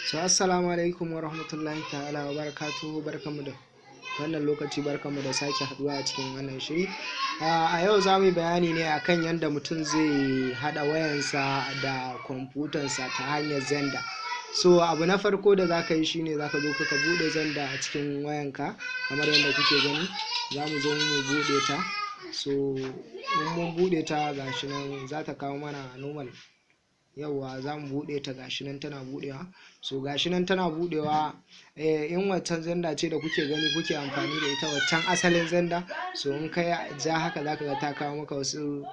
So assalamu alaikum wa rahmatullahi ta'ala wa barakatuhu. Barkanmu da wannan lokaci, barkanmu da sake haduwa a cikin wannan shiri. A yau za mu yi bayani ne akan yadda mutum zai haɗa wayansa da kwamfutansa ta hanyar Xender. So abu na farko da za ka yi shine za ka zo ka buɗe Xender a cikin wayanka kamar yadda kuke gani. Za mu zo mu buɗe ta. So in mun buɗe ta, gashi nan za ta kawo mana normal. Yauwa, za mu buɗe ta, gashi nan tana buɗewa. So gashi nan tana buɗewa. In waccan Xender ce da kuke gani kuke amfani da ita, waccan asalin Xender, so in ka ja haka zaka ga ta kawo maka wasu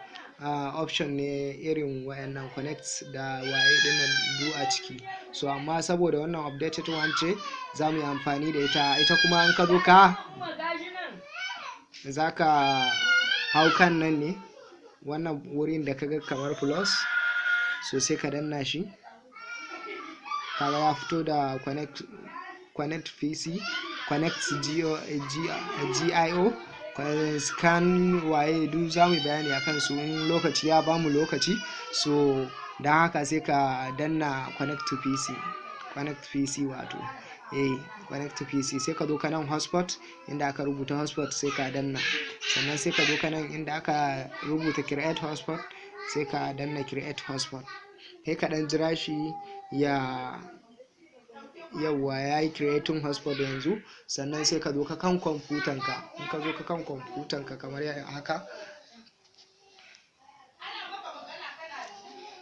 option ne irin wayannan connect da waye dinnan du a ciki. So amma saboda wannan updated one ce za mu yi amfani da ita. Ita kuma in ka zo ka zaka hau kan nan ne, wannan wurin da kaga kamar plus, so sai ka danna shi. Kaga ya fito da connect PC, connect GO, GIO, scan, waye, duk za mu bayani akan su in lokaci ya bamu lokaci. So don haka sai ka danna connect to PC, connect PC, wato connect to PC. Sai ka zo ka nan hotspot, inda aka rubuta hotspot, sai ka danna. Sannan sai ka zo ka nan inda aka rubuta create hotspot, sai ka danna create hotspot. Sai ka dan jira shi ya, yawwa, ya yi creating hotspot yanzu. Sannan sai ka zo ka kan kwamfutan ka. In ka zo ka kan kwamfutan ka kamar haka,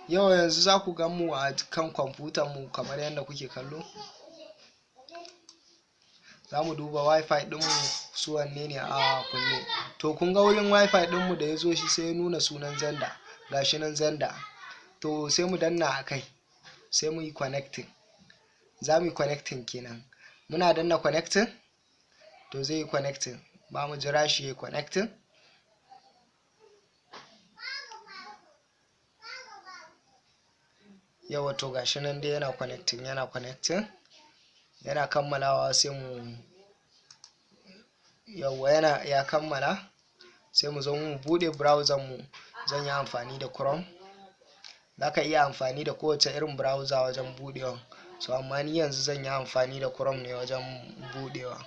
yau yanzu za ku gan mu a kan kwamfutan mu kamar yadda kuke kallo. Za mu duba WiFi ɗinmu su wanne ne a kunne. To kun ga wurin WiFi ɗinmu da ya zo shi, sai ya nuna sunan Xender, gashi nan Xender. To sai mu danna a kai, sai mu yi connecting. Za mu yi connecting kenan. Muna danna connecting, to zai yi connecting. Ba mu jira shi ya connecting. Yawa, to gashi nan dai yana connecting, yana connecting, yana kammalawa. Sai mu, yawa, yana ya kammala, sai mu zo mu bude browser mu. Zan yi amfani da Chrome. Za ka iya amfani da kowace irin browser wajen budewa. So amma ni yanzu zan yi amfani da Chrome ne wajen budewa.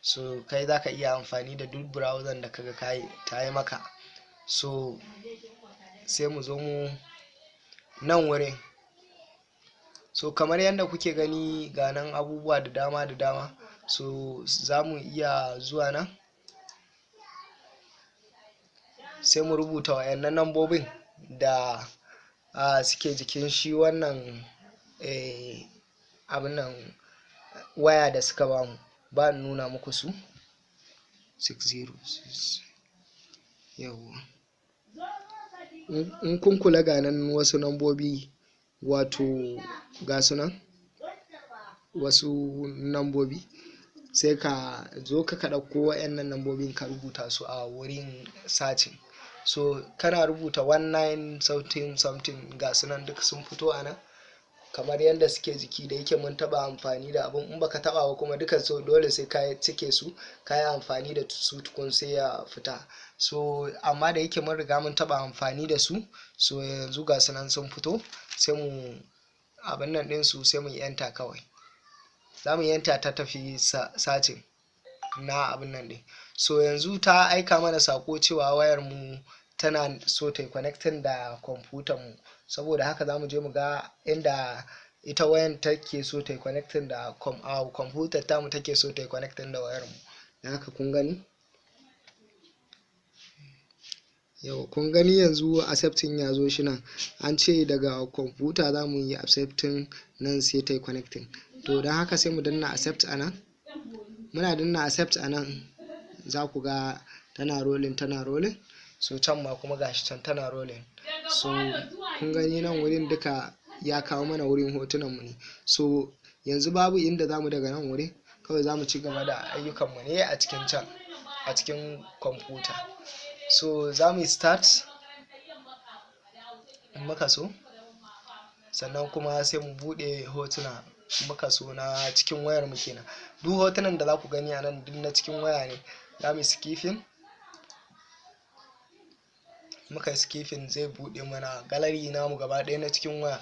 So kai za ka iya amfani da duk browser da kaga kai ta yi maka. So sai mu zo mu nan wurin. So kamar yadda kuke gani, ga nan abubuwa da dama da dama. So za mu iya zuwa nan, sai mu rubuta wayannan nambobin da suke jikin shi wannan abin nan waya da suka bamu. Ba nuna muku su 606. Yawwa, in kun kula, ga nan wasu nambobi, wato ga su nan wasu nambobi. Sai ka zo ka ɗauko wayannan nambobin ka rubuta su a wurin searching. So kana rubuta 19 something something, ga su nan duk sun fito a nan kamar yadda suke jiki. Da yake mun taba amfani da abun, in baka taba ba kuma duka, so dole sai ka cike su, ka yi amfani da su tukun sai ya fita. So amma da yake mun riga mun taba amfani da su, so yanzu ga su nan sun fito. Sai mu abin nan din su, sai mu yi enter kawai. Za mu yi enter, ta tafi searching na abin nan din. So yanzu ta aika mana sako cewa wayar mu tana so ta yi connecting da kwamfutar mu. Saboda haka za mu je mu ga inda ita wayan take so ta yi connecting da kwamfutar tamu take so ta yi connecting da wayar mu. Da haka kun gani, yau kun gani yanzu accepting ya zo shi nan. An ce daga kwamfuta za mu yi accepting nan, sai ta yi connecting. To don haka sai mu danna accept a nan. Muna danna accept a nan, za ku ga tana rolling, tana rolling. So can ma kuma gashi can tana rolling. So kun gani nan wurin duka ya kawo mana wurin hotunan mu ne. So yanzu babu inda zamu daga nan wurin, kawai zamu ci gaba da ayyukan mu ne a cikin can, a cikin kwamfuta. So za mu yi start in muka so, sannan kuma sai mu bude hotuna muka so na cikin wayar mu kenan. Duk hotunan da za ku gani a nan duk na cikin waya ne. Za mu yi skipping. Muka yi skipping, zai bude mana gallery namu gaba ɗaya na cikin waya.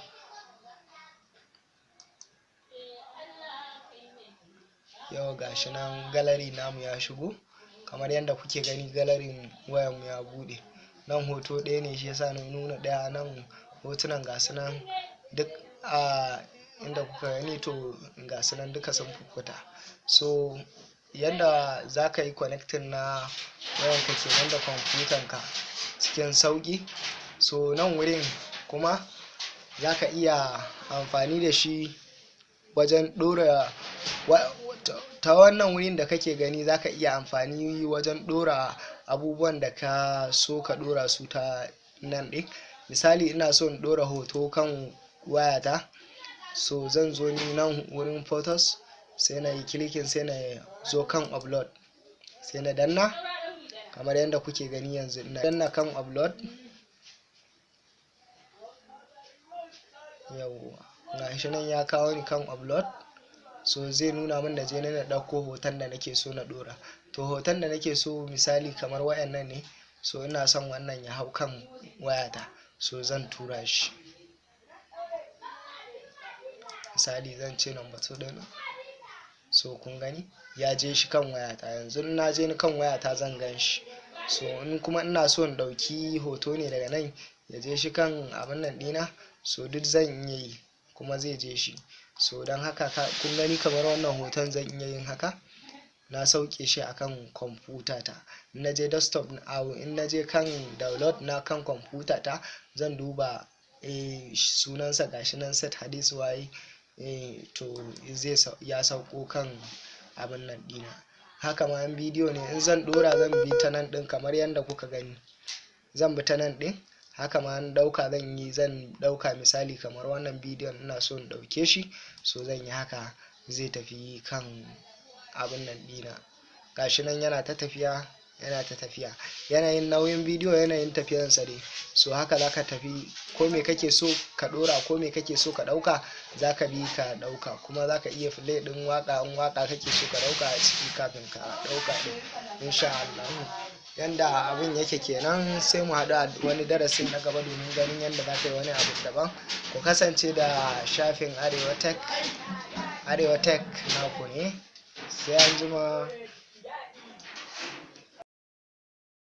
Yau gashi nan gallery namu ya shigo. Kamar yadda kuke gani, galleryn wayanmu ya buɗe. Nan hoto ɗaya ne, shi yasa na nuna ɗaya. Nan hotunan gasu nan duk a inda kuka gani. To, gasu nan duka sun fita. So yanda za ka yi connecting na wayanka kenan da kwamfutanka cikin sauƙi. So nan wurin kuma za ka iya amfani da shi wajen ɗora ta wannan wurin da kake gani, za ka iya amfani wajen ɗora abubuwan da ka so ka ɗora su ta nan ɗin. Misali, ina so in ɗora hoto kan wayata, so zan zo ni nan wurin photos, sai na yi clicking, sai na zo kan upload, sai na danna. Kamar yadda kuke gani, yanzu ina danna kan upload. Yawwa, gashi nan ya kawo ni kan upload. So zai nuna min na je na ɗauko hoton da nake so na ɗora. To, hoton da nake so, misali kamar wayannan ne, so ina son wannan ya hau kan wayata, so zan tura shi. Misali, zan ce number 2 ɗin. So kun gani, ya je shi kan wayata. Yanzu in na je ni kan wayata, zan gan shi. So in kuma ina so in ɗauki hoto ne daga nan ya je shi kan abin nan ɗina, so duk zan iya yi, kuma zai je shi. So don haka, kun gani, kamar wannan hoton zan iya yin haka, na sauke shi akan kwamfuta ta. In na je desktop, in na je kan download na kan kwamfuta ta, zan duba sunansa, gashi nan, set hadis waye. To, zai ya sauko kan abin nan dina. Haka ma in bidiyo ne in zan dora, zan bi ta nan din kamar yadda kuka gani, zan bi ta nan din. Haka ma in dauka zan yi, zan dauka, misali kamar wannan bidiyon ina so in dauke shi, so zan yi haka, zai tafi kan abin nan dina. Gashi nan yana ta tafiya, yana ta tafiya. Yanayin nauyin bidiyo, yanayin tafiyansa dai. So haka zaka tafi, ko me kake so ka dora, ko me kake so ka dauka, zaka bi ka dauka. Kuma zaka iya play din waka in waka kake so ka dauka a ciki kafin ka dauka din, insha Allah. Yanda abin yake kenan. Sai mu haɗu a wani darasin na gaba domin ganin yadda za ka yi wani abu daban. Ku kasance da shafin Arewa Tech. Arewa Tech naku ne. Sai an jima.